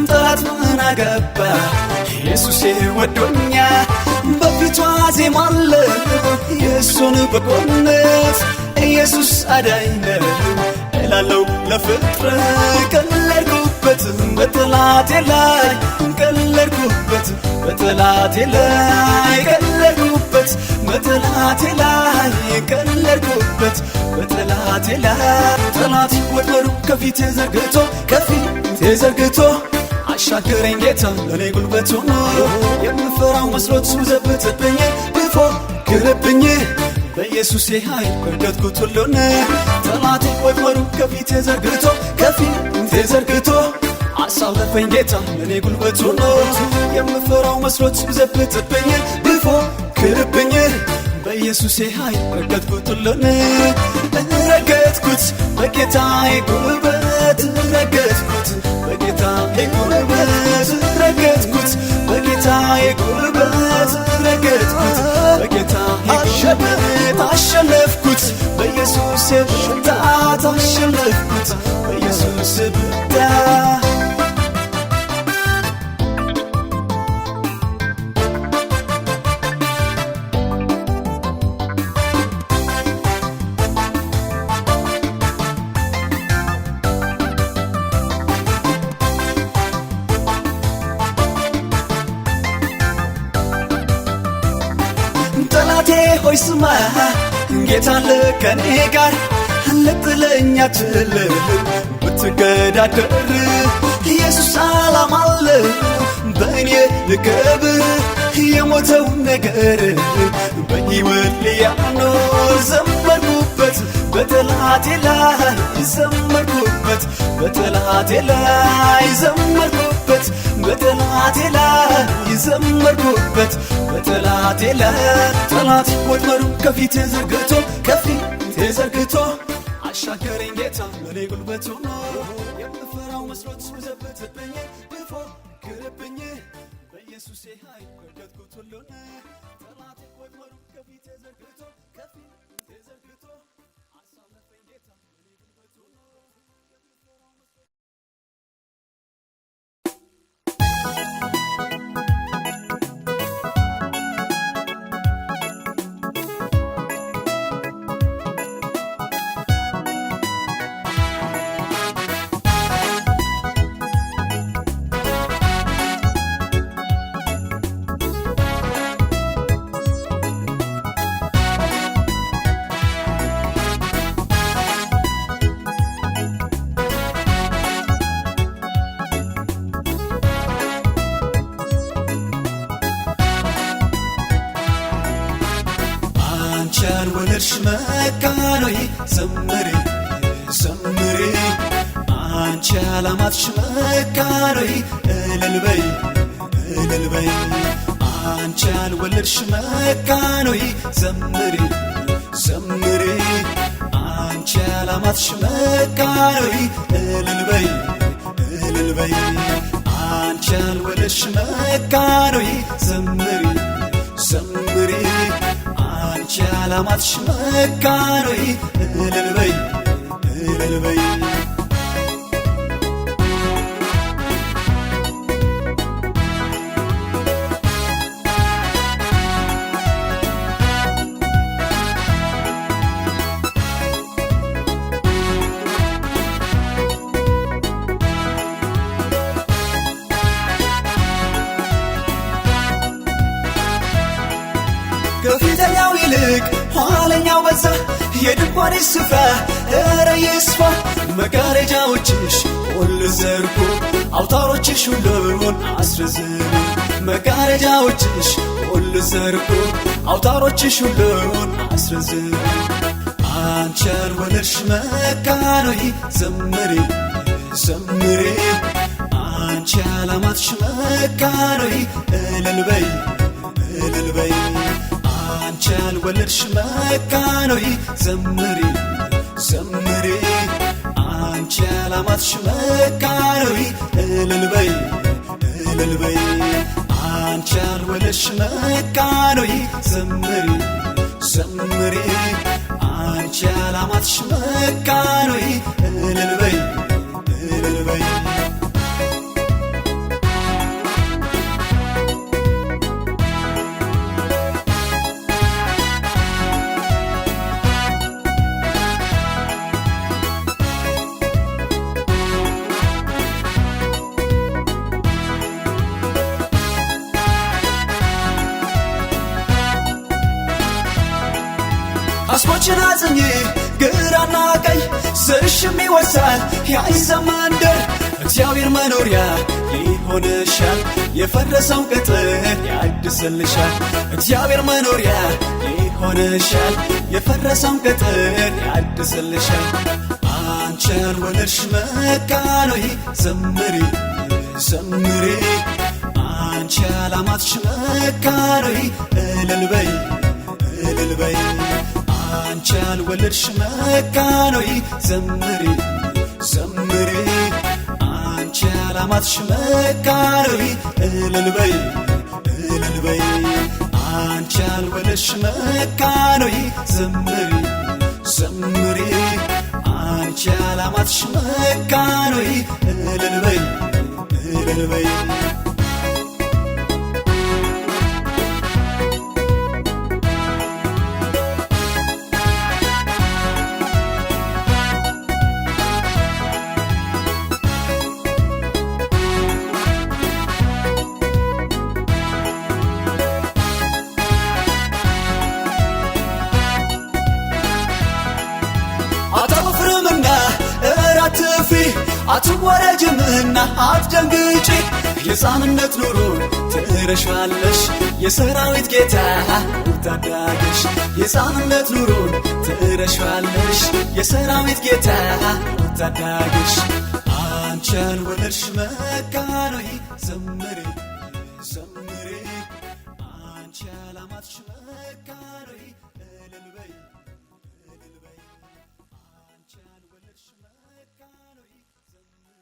ጠላት ምን አገባ? ኢየሱሴ ወዶኛል። በፊቱ አዜማለሁ የእሱን በጎነት። ኢየሱስ አዳኝ ነው እላለሁ ለፍጥረት። ቀለድኩበት በጠላቴ ላይ፣ ቀለድኩበት በጠላቴ ላይ፣ ቀለድኩበት በጠላቴ ላይ፣ ቀለድኩበት በጠላቴ ላይ። ጠላቴ ወጥመዱ ከፊቴ ዘርግቶ፣ ከፊቴ ዘርግቶ አሻገረኝ ጌታ ለኔ ጉልበት ሆኖ። የምፈራው መስሎት ዘበተብኝ፣ ቢፎክርብኝ በኢየሱሴ ኃይል ረገጥኩት ሁሉን። ጠላቴ ወጥመዱ ከፊቴ ዘርግቶ፣ ከፊቴ ዘርግቶ አሳለፈኝ ጌታ ለኔ ጉልበት ሆኖ። የምፈራው መስሎት ዘበተብኝ፣ ቢፎክርብኝ በኢየሱሴ ኃይል ረገጥኩት ሁሉን። ረገጥኩት በጌታዬ ጉልበት፣ ረገጥኩት በጌታዬ ጉልበት፣ ረገጥኩት በጌታዬ ጉልበት፣ ረገጥኩት በጌታዬ ጉልበት። አሸነፍኩት በኢየሱስ ብርታት፣ አሸነፍኩት በኢየሱስ ብርታት። ጠላቴ ሆይ ስማ፣ ጌታ አለ ከኔ ጋር፣ ልጥለኝ አትችልም ብትገዳደር። ኢየሱስ ዓላማ አለ በእኔ ልከብር፣ የሞተው ነገር በሕይወት ሊያኖር። ዘመርኩበት በጠላቴ ላይ፣ ዘመርኩበት በጠላቴ ላይ ዘመርኩበት፣ በጠላቴ ላይ ዘመርኩበት፣ በጠላቴ ላይ። ጠላት ወጥመዱን ከፊቴ ዘርግቶ፣ ከፊቴ ዘርግቶ፣ አሻገረኝ ጌታ ለኔ ጉልበት ሆኖ። የምፈራው መስሎት ዘበተብኝ፣ ቢፎክርብኝ፣ በኢየሱሴ ኃይል ረገጥኩት ሁሉን። ጠላት ወጥመዱን ከፊቴ ዘርግቶ፣ ከፊቴ ዘርግቶ፣ አሳለፈኝ ጌታ ለኔ ጉልበት ሆኖ። የምፈራው መስሎት። አንቺ ያልወለድሽ መካን ሆይ ዘምሪ፣ ዘምሪ። አንቺ ያላማጥሽ መካን ሆይ እልል በይ፣ እልል በይ። አንቺ ያልወለድሽ መካን ሆይ ዘምሪ፣ ዘምሪ። አንቺ ያላማጥሽ መካን ሆይ እልል በይ፣ እልል በይ። አንቺ ያልወለድሽ መካን ሆይ ዘምሪ፣ ዘምሪ። አንቺ ያላማጥሽ መካን ሆይ እልል በይ፣ እልል በይ። ከፊተኛው ይልቅ ኋለኛው በዛ፣ የድንኳንሽ ስፍራ እረ ይስፋ። መጋረጃዎችሽ ሁሉ ዘርጉ፣ አውታሮችሽ ሁሉን አስረዝሙ። መጋረጃዎችሽ ሁሉ ዘርጉ፣ አውታሮችሽ ሁሉን አስረዝሙ። አንቺ ያልወለድሽ መካን ሆይ ዘምሪ፣ ዘምሪ። አንቺ ያላማጥሽ መካን ሆይ እልል በይ፣ እልል በይ። አንቺ ያልወለድሽ መካን ሆይ ዘምሪ፣ ዘምሪ። አንቺ ያላማጥሽ መካን ሆይ እልል በይ፣ እልል በይ። አንቺ ያልወለድሽ መካን ሆይ ዘምሪ፣ ዘምሪ። አንቺ ያላማጥሽ መካን ሆይ እልል በይ፣ እልል በይ። አስሞችን አጽኚ ግራና ቀኝ፣ ዘርሽም ይወርሳል የአሕዛብ መንደር። እግዚአብሔር መኖሪያ ይሆንሻል፣ የፈረሰው ቅጥር ያድስልሻል። እግዚአብሔር መኖሪያ ይሆንሻል፣ የፈረሰው ቅጥር ያድስልሻል። አንቺ ያልወለድሽ መካን ሆይ ዘምሪ፣ ዘምሪ። አንቺ ያላማጥሽ መካን ሆይ እልል በይ፣ እልል በይ። አንቺ ያልወለድሽ መካን ሆይ ዘምሪ፣ ዘምሪ። አንቺ ያላማጥሽ መካን ሆይ እልል በይ፣ እልል በይ። አንቺ ያልወለድሽ መካን ሆይ ዘምሪ፣ ዘምሪ። አንቺ ያላማጥሽ መካን ሆይ እልል በይ፣ እልል በይ። አታፍርምና እረ አትፍሪ፣ አትወረጅምና አትደንግጪ። የሕፃንነት ኑሮን ትረሻለሽ፣ የሰራዊት ጌታ ታዳጊሽ። የሕፃንነት ኑሮን ትረሻለሽ፣ የሰራዊት ጌታ ታዳጊሽ። አንቺ ያልወለድሽ መካን ሆይ ዘምሪ ዘምሪ፣ አንቺ ያላማጥሽ መካን ሆይ እልል በይ እልል በይ። አንቺ ያልወለድሽ መካን ሆይ ዘምሪ።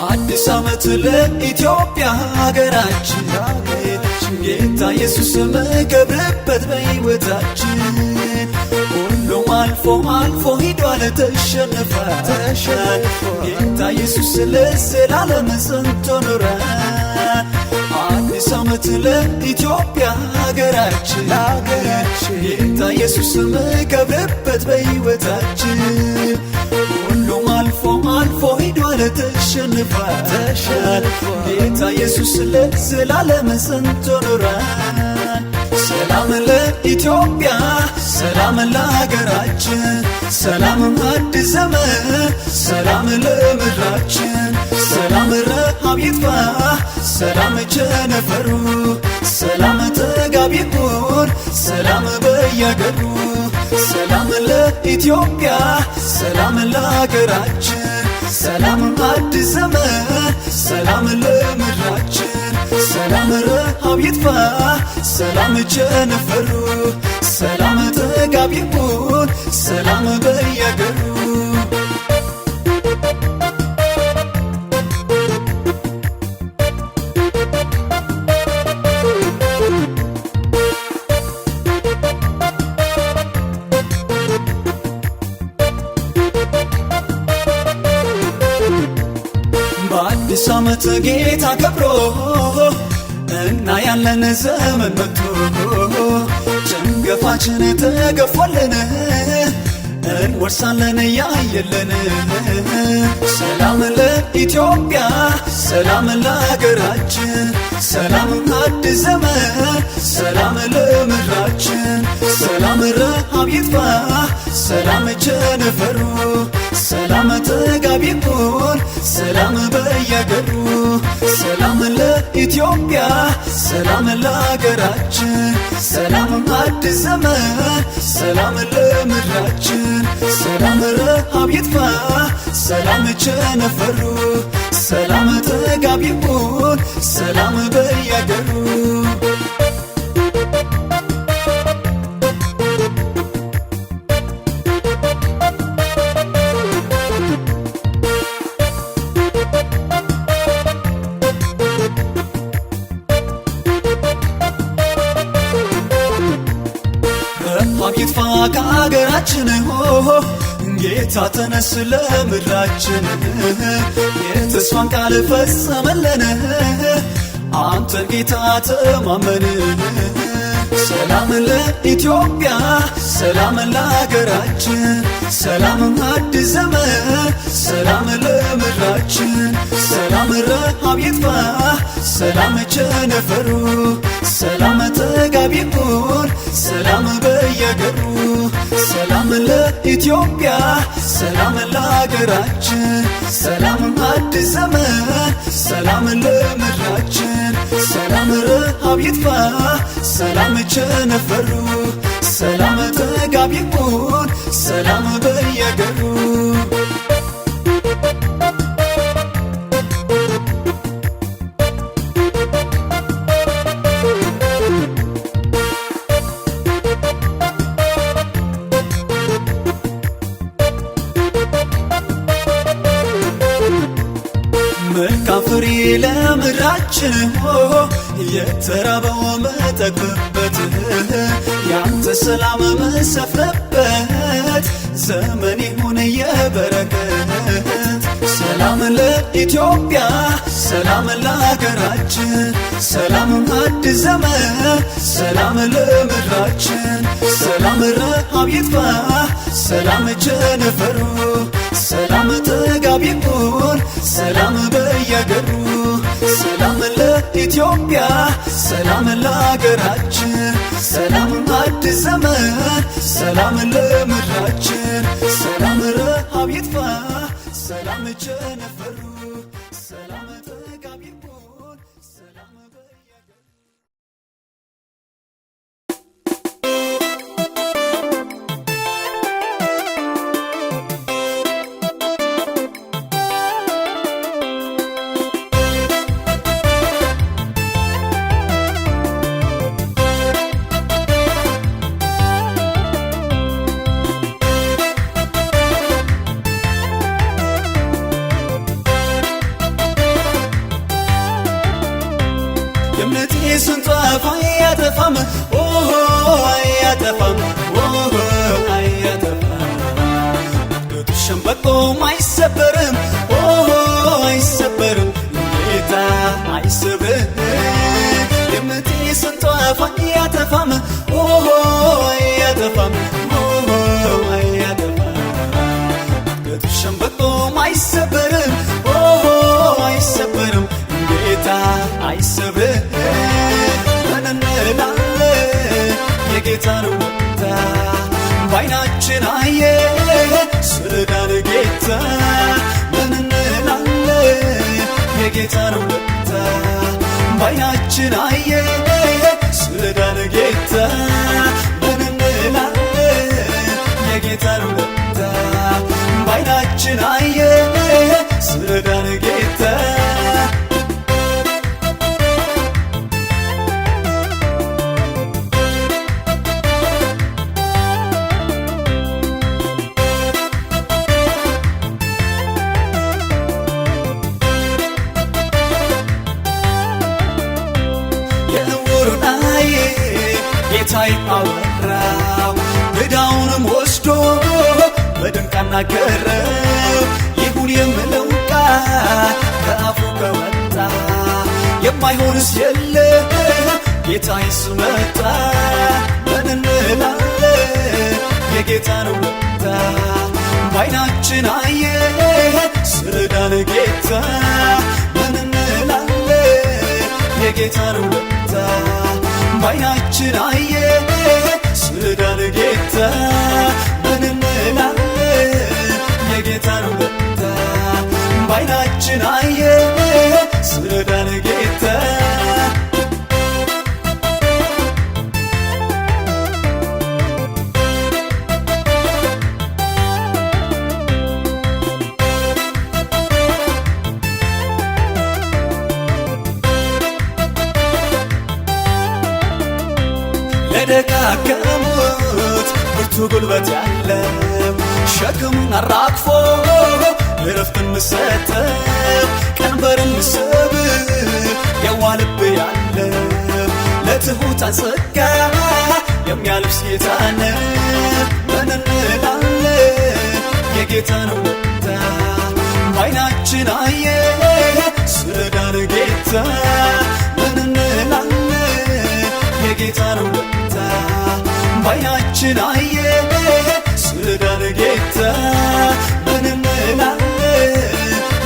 አዲስ ዓመት ለኢትዮጵያ ሀገራችን፣ ጌታ ኢየሱስ መከብርበት በሕይወታችን። ሁሉም አልፎ አልፎ ሂዷል ተሸንፏል። ጌታ ኢየሱስ ለዘላለም ጸንቶ ኖሯል። አዲስ ዓመት ለኢትዮጵያ ሀገራችን፣ ጌታ ኢየሱስ መከብርበት በሕይወታችን። ሁሉም አልፎ አልፎ ሂዷል ተሸንፏል። ጌታ ኢየሱስ ለዘላለም ጸንቶ ኖሯል። ሰላም ለኢትዮጵያ፣ ሰላም ለሀገራችን፣ ሰላም አዲስ ዘመን፣ ሰላም ለምድራችን፣ ሰላም ረሃብ ይጥፋ፣ ሰላም ቸነፈሩ፣ ሰላም ጥጋብ ይሁን፣ ሰላም በያገሩ። ሰላም ለኢትዮጵያ፣ ሰላም ለሀገራችን፣ ሰላም አዲስ ዘመን፣ ሰላም ለምድራችን፣ ሰላም ረሃብ ይጥፋ፣ ሰላም ቸነፈሩ፣ ሰላም ጥጋብ ይሁን፣ ሰላም በያገሩ። በአዲስ ዓመት ጌታ ከብሮ እና ያለን ዘመን መጥቶ፣ ጭንገፋችን ተገፎልን እንወርሳለን ያየለን። ሰላም ለኢትዮጵያ፣ ሰላም ለሀገራችን፣ ሰላም አዲስ ዘመን፣ ሰላም ለምድራችን፣ ሰላም ረሃብ ይጥፋ፣ ሰላም ቸነፈሩ፣ ሰላም ጥጋብ ይሁን፣ ሰላም በያገሩ። ሰላም ለኢትዮጵያ፣ ሰላም ለሀገራችን፣ ሰላም አዲስ ዘመን፣ ሰላም ለምድራችን፣ ሰላም ረሃብ ይጥፋ፣ ሰላም ቸነፈሩ፣ ሰላም ጥጋብ ይሁን፣ ሰላም በያገሩ። ረሃብ ይጥፋ ከአገራችን፣ ሆ ጌታ ተነስ ለምድራችን። የተስፋን ቃል ፈጸመልን፣ አንተን ጌታ ተማመን። ሰላም ለኢትዮጵያ፣ ሰላም ለሀገራችን፣ ሰላም አዲስ ዘመን፣ ሰላም ለምድራችን፣ ሰላም ረሃብ ይጥፋ፣ ሰላም ቸነፈሩ፣ ሰላም ጥጋብ ይሁን፣ ሰላም በያገሩ። ሰላም ለኢትዮጵያ፣ ሰላም ለሀገራችን፣ ሰላም አዲስ ዘመን፣ ሰላም ለምድራችን፣ ሰላም ረሃብ ይጥፋ፣ ሰላም ቸነፈሩ፣ ሰላም ጥጋብ ይሁን፣ ሰላም በያገሩ። መልካም ፍሬ ለምድራችን፣ የተራበው መጠግብበት፣ ያንተ ሰላም መሰፍረበት ዘመን ይሁን የበረከት። ሰላም ለኢትዮጵያ፣ ሰላም ለሀገራችን፣ ሰላም አዲስ ዘመን፣ ሰላም ለምድራችን፣ ሰላም ረሃብ ይጥፋ፣ ሰላም ቸነፈሩ፣ ሰላም ጥጋብ ይሁን፣ ሰላም በየአገሩ፣ ሰላም ለኢትዮጵያ፣ ሰላም ለሀገራችን፣ ሰላም አዲስ ዘመን፣ ሰላም ለምድራችን፣ ሰላም ረሃብ ይጥፋ፣ ሰላም ቸነፈሩ፣ ሰላም ጥጋብ ይሁን፣ ሰላም በየአገሩ። የእምነቴ ስንጠፋ አያጠፋም፣ ኦሆ አያጠፋም፣ ኦሆ አያጠፋም። ቅጡ ሸምበቆም አይሰበርም፣ ኦሆ አይሰበርም፣ ጌታ አይሰብርም። የእምነቴ ስንጠፋ አያጠፋም፣ ኦሆ አያጠፋም፣ ኦሆ አያጠፋም። ቅጡ ሸምበቆም አይሰበርም፣ ኦሆ አይሰበርም፣ ጌታ አይሰብርም። ምን እንላለን የጌታን ውለታ? ባይናችን አየ ስዳን ጌታ። ምን እንላለን የጌታን ውለታ? ባይናችን አየ ስዳን ጌታ። ምን እንላለን የጌታን ውለታ? ባይናችን አየ ስዳን ጌታ። የዕውሩን ዓይን ጌታዬ አወራው፣ ዕዳውንም ወስዶ በድንቅ አናገረው። ይሁን የምለው ቃል ከአፉ ከወጣ የማይሆንስ የለ ጌታዬ ስመጣ። ምን እንላለን የጌታን ውለታ? ባይናችን አየ ስዳን ጌታ። ምን እንላለን የጌታን ውለታ? ባይናችን አየ ስዳን ጌታ። ምን እንላለን የጌታን ውለታ? ባይናችን አየ ስዳን ጌታ። ለደካከሙት ብርቱ ጉልበት ያለው፣ ሸክሙን አራግፎ እረፍትን ምሰጠው፣ ቀንበርን ምሰብር የዋህ ልብ ያለው፣ ለትሑታን ጸጋ የሚያለብስ ጌታ ነው። ምን እንላለን የጌታን ውለታ? ባይናችን አየ ስዳን ጌታ። ምን እንላለን የጌታን ውለታ? ባይናችን አየ ስዳን ጌታ። ምን እንላለን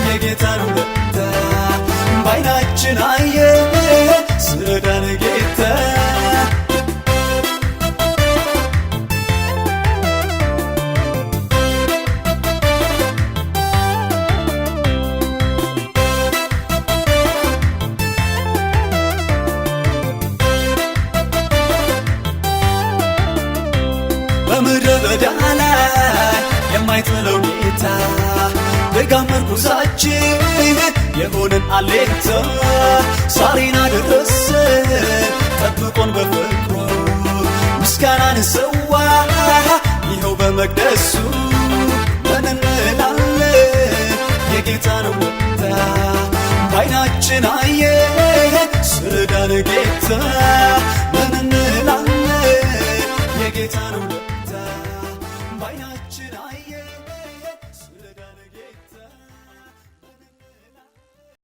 የጌታን ውለታ? ባይናችን አየ ስዳን ጌታ። በምድረ በዳ ላይ የማይጥለው ጌታ፣ ደጋ ምርኩዛችን የሆንን አሌታ፣ ዛሬን አደረሰ ጠብቆን በፍቅሩ፣ ምስጋናን ሰዋ ይኸው በመቅደሱ። ምን እንላለን የጌታን ውለታ? ባይናችን አየ ስዳን ጌታ። ምን እንላለን የጌታን ውለታ?